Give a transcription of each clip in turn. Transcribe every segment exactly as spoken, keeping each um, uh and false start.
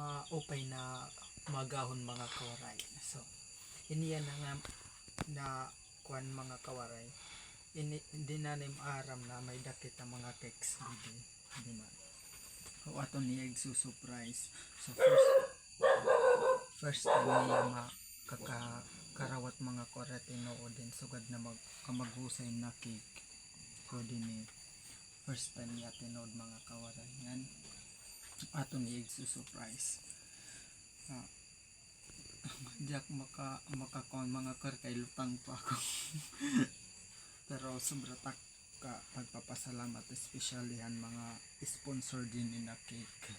Ah, upay na magahon, mga kawaray. So, ini yana nga na kuan, mga kawaray. Ini, diri na nim aram na may-ada kita mga cakes didi. Diri na. O, aton hiya igsusurprise. So, first, first time niya makakakarawat, mga kawaray, tinuod, hin sugad na mag-, kamaghusay na cake. So, diri, first time niya tinuod, mga kawaray. Ngan, aton hiya igsusurprise. Ah, di ak maka-, makakuan, mga kawaray, kay lutang pa ako. Pero sobra tak ka pagpapasalamat, especially han mga sponsor dinhi na cake.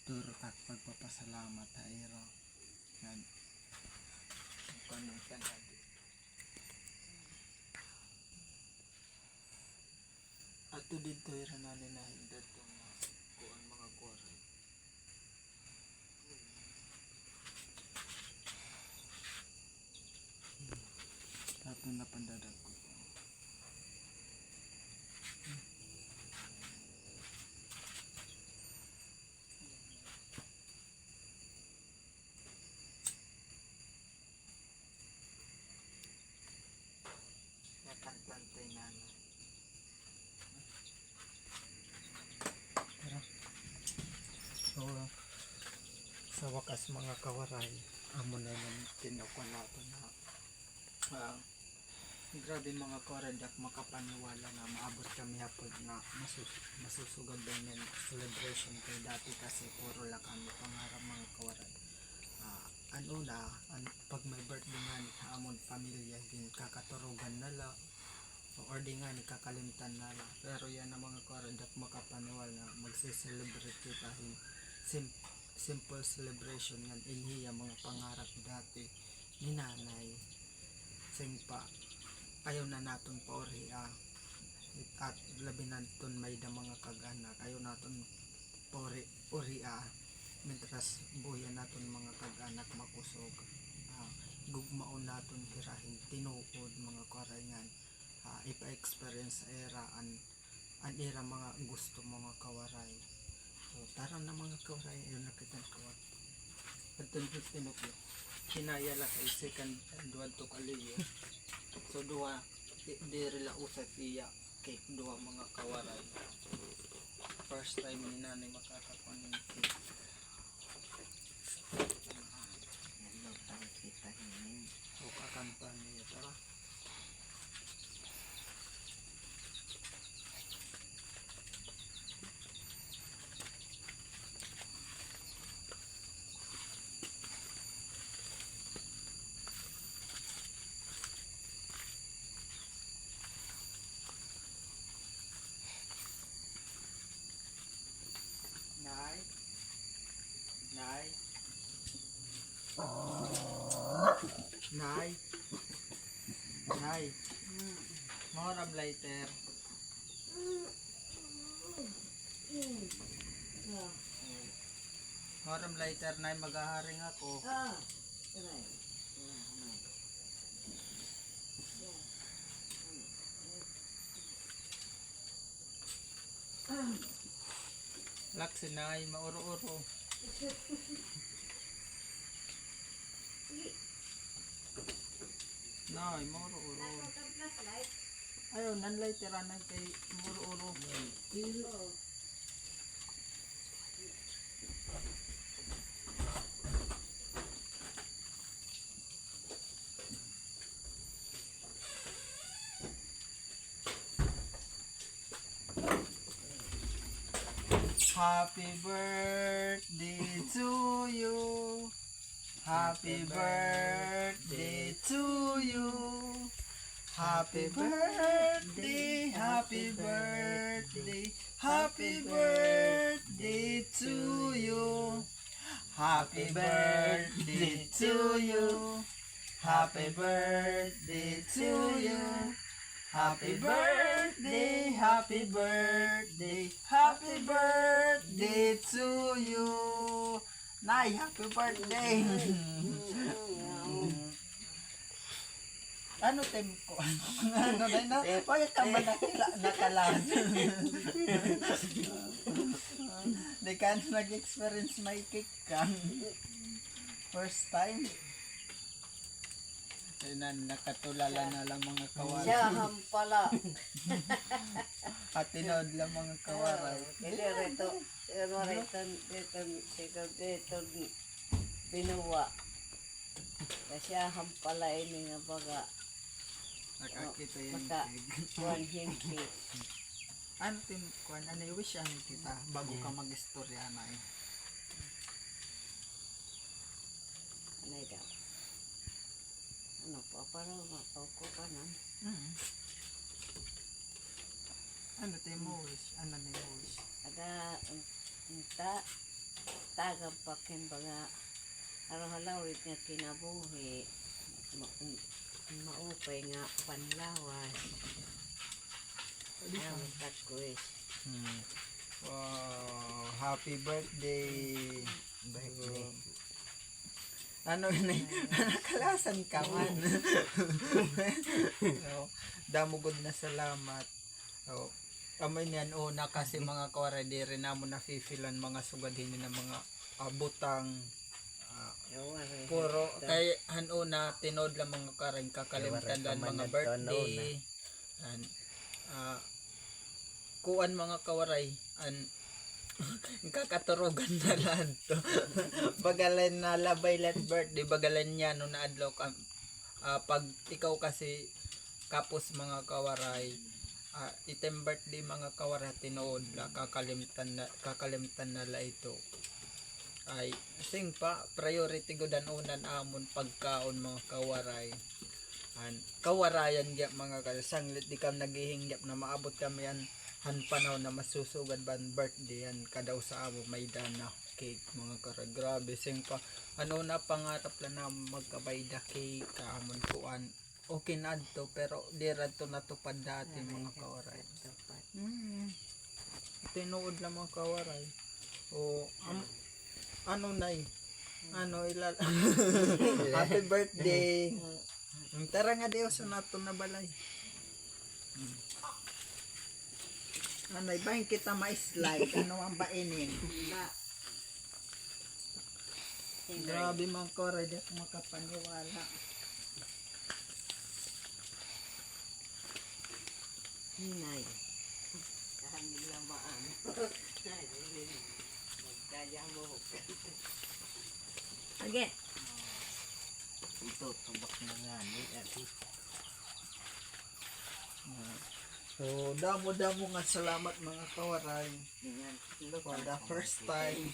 Duro tak pagpapasalamat ha ira. Ngan, kuan man kan adi. Ato didto, ira na ni nahigda to nga kuan, mga kawaray. Ato na pandadagkon. Nakantante na, no? Tara. So, sa wakas, mga kawaray, amo na nim tinuod naton na, ah, grabe, mga kawaray, di ak makapaniwala nga maabot kami ha point nga masus-, masusugad ba ini nga celebration, kay dati kasi puro la kami pangarap, mga kawaray. Ah, an una, an, pag may birthday ngani ha amon pamilya, ginkakaturugan na la, or di ngani kakalimtan na la. Pero yana, mga kawaray, di ak makapaniwala nga magse-celebrate kita hin sim-, simple celebration ngan ini hiya mga pangarap dati ni Nanay. Sing pa, ayaw na naton paurhia. At labi na iton may-ada mga kag-anak, ayaw naton pauri-, urhia. Mientras buhi an aton mga kag-anak makusog, ah, gugmaon naton hira hin tinuod, mga kawaray, ngan, ah, ipa-experience ha ira an, an ira mga gusto, mga kawaray. So, tara na, mga kawaray, ayaw na kita nagkawat. Adton fifteen of you. Kinaya la kay second, duha to ka layer. So, duha, di-, diri la usa tiya. Cake duha, mga kawaray. First time ni Nanay makakakuan hin cake. Hello, pakita niyo. O, kakanta niya, tara. Nay. Nay. Nay. Nay. Mao ra am lighter. Mao ra am lighter, Nay, maghaharing ako. Ah, aray. Laksi, Nay, mauro-uro. Nay, mauro-uro. Ayaw, nan lighter anay kay mauro-uro. Happy birthday to you. Happy birthday to you. Happy birthday, happy birthday, happy birthday to you. Happy birthday to you. Happy birthday to you. Happy birthday, happy birthday, happy birthday to you. Nay, happy birthday. Ano, Tim, ko? Ano na, na? Wala ka man nakila-, nakalas. Di ka nag-experience may cake ka. First time. Ay, na, nakatulala na lang mga kawaray. Siya hampala. At tinood lang mga kawaray. Diri ito, pero ito, ito, ito, ito, binuwa. Kasiyahan pala ini nga baga. Nakakita yan, maka-, kuan, hinti. Ano, Tim, kuan, ano, i-wish ano kita bago ka mag-istorya na eh. Ano ito? Ano pa, para mapauko ka na. Mm. Ano, Tim, mo wish? Ano, Tim, mo wish? Aga, unta, tagan pa kin baga, araw-halawig nga kinabuhi, ma-, maupay nga panlawas. Pwede ka. Ang tat ko is. Hmm. Wow, happy birthday. Birthday. Ano ini? Nakalasan ka man. No? Damo gud na salamat. Oh, kami niyan una kasi mga kawaray, diri namon nafi-feel an mga sugad hini nga mga, ah, butang. Ah, puro kay han una, tinuod la mga kawaray, kakalimtan la an mga birthday. An, ah, kuan mga kawaray, an kakaturugan na la adto. Baga la nalabay la it birthday, baga la niyan, no, naadlaw ka, ah, pag ikaw kasi kapos mga kawaray, ah, it im birthday mga kawaray, tinuod la, kakalimtan na, kakalimtan na la ito. Ay, sing pa, priority gud an una an amon pagkaon mga kawaray. An kawarayan gihap mga kawaray, sanglit di kami naghihingyap na maabot kami an, han panahon na masusugad ba an birthday han kada usa amo may dana cake mga kawaray. Grabe, sing pa, an una pangarap la namon magka-birthday cake, ka amon kuan, okay na adto, pero diri adto natupad dati, mga kawaray. Mm. Tinuod la, mga kawaray. O, am-, ano, Nay? Ano, ilal-, happy birthday. Mm, tara nga, di uso nato na balay. Mm. Ano, ibahin kita ma-slide. Ano an ba inin? Grabe, mga kawaray, di ako makapaniwala. Hinay. Kahangin lamaan. Magkaya mo. Agi. Ito, tubak na nga ni, ate. So, damo-damo nga salamat, mga kawaray. For the first time.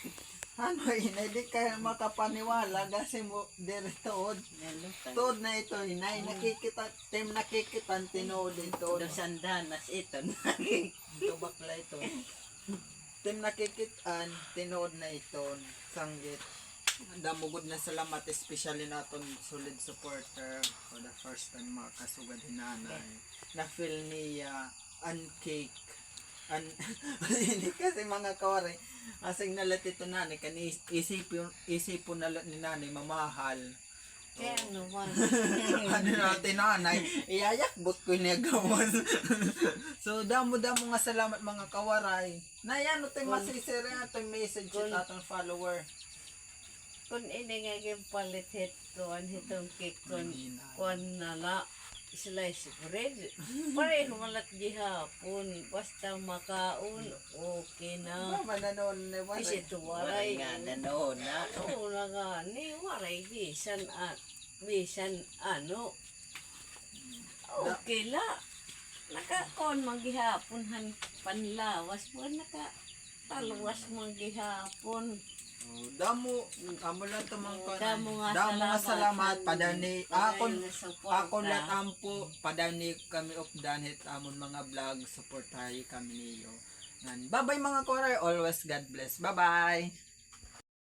Ano, inay, di ka makapaniwala kasi mo, diri tuod. Tuod na ito, inay. Nakikita, tim nakikita, tinuod ito. Dos andanas ito. Ito, bakla ito. Tim nakikit-an, tinuod na iton, sanggit. Damo gud na salamat, especially naton solid supporter. For the first time, makasugad hi Nanay. Na-feel niya an cake. An, hindi kasi, mga kawaray. Asing nalat ito, Nanay, kan is-, isipon, isipon na la ni Nanay, mamahal. Kay ano man. Ano na, ate Nanay, iyayakbot ko niya gawas. So, damo-damo nga salamat, mga kawaray. Nay, ano, tay, masisira, tay, message sa aton follower? Kun ini nga ginpalit hit kuan, hiton cake, kun kuan na la, slice bread. Pareho man la gihapon, basta makaon. Okay na. Ba, mananoon na, waray. Bisan ito waray. Waray nga, nanoon na. Oo, na gani, waray, bisan, ah, bisan, ano. Okay la. Nakakuan man gihapon han panlawas. Buwan nakatalwas man gihapon. Oh, damo, amo la ito, mga kawaray. Damo nga salamat. Padayon ni, akon, akon la it ampo, padayon niyo kami updan hit amon mga vlog, suportahi kami niyo. Ngan, bye-bye, mga kawaray, always God bless. Bye-bye.